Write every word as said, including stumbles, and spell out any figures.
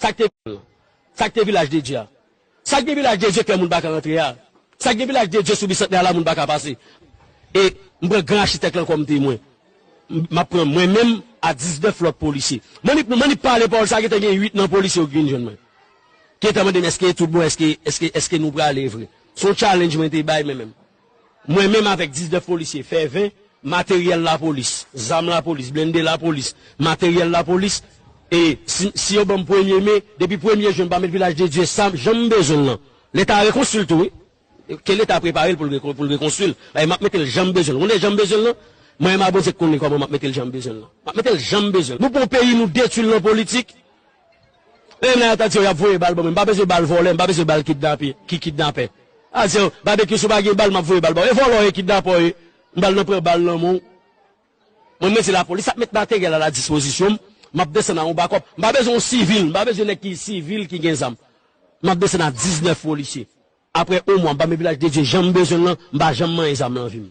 Sa k te, sa k te Vilaj de Dye a? Sa k gen Vilaj de Dye kè moun pa ka rantre a? Sa k gen Vilaj de Dye sou Bisantnè a la moun pa ka pase? E m pran gran achitèk lan kòm temwen. M ap pran mwen menm a diznèf lòt polisye. Mwen ni, mwen ni pale pawòl sa, gentan gen uit nan polisye yo ki vin jwenn mwen. Ki gentan mande m èske tout bon, èske, èske, èske nou prale vre. Se yon challenge mwen te bay mwen menm. Mwen menm avèk diznèf polisye, fè ven, materyèl lapolis, zam lapolis, blende lapolis, materyèl lapolis. E si, si yo ban m premye me, depi premye jen, m pa met Vilaj de Dye sa, jan m bezwen l lan. Leta rekonstwi l tou, wi. Ke Leta prepare l pou l rekon-, pou l rekonstwi l. Paske m ap mete l jan m bezwen l. Ou konnen jan m bezwen l lan? Mwen menm a Bondye k konnen kòman m ap mete l jan m bezwen l lan. M ap mete l jan m bezwen l. Nou pran yon peyi, nou detwi l nan politik. E menm nan yo ta di yo y ap voye bal ban mwen. M pa bezwen bal vòlè, m pa bezwen bal kidnape, ki kidnapè. A di yo, Babekyou, si w pa gen bal, m ap voye bal ba w. E vòlè w ye, kidnapè w ye. M pral nan pran bal nan men w. Mwen, mwen se lapolis ap met materyèl a la dispozisyon m. M ap desann a yon bakòp. M pa bezwen yon sivil, m pa bezwen nèg ki sivil ki gen zam. M ap desann a diznèf polisye. Apre yon mwa, m pa met Vilaj de Dye jan m bezwen l lan, m pa janm manyen zam nan vi m.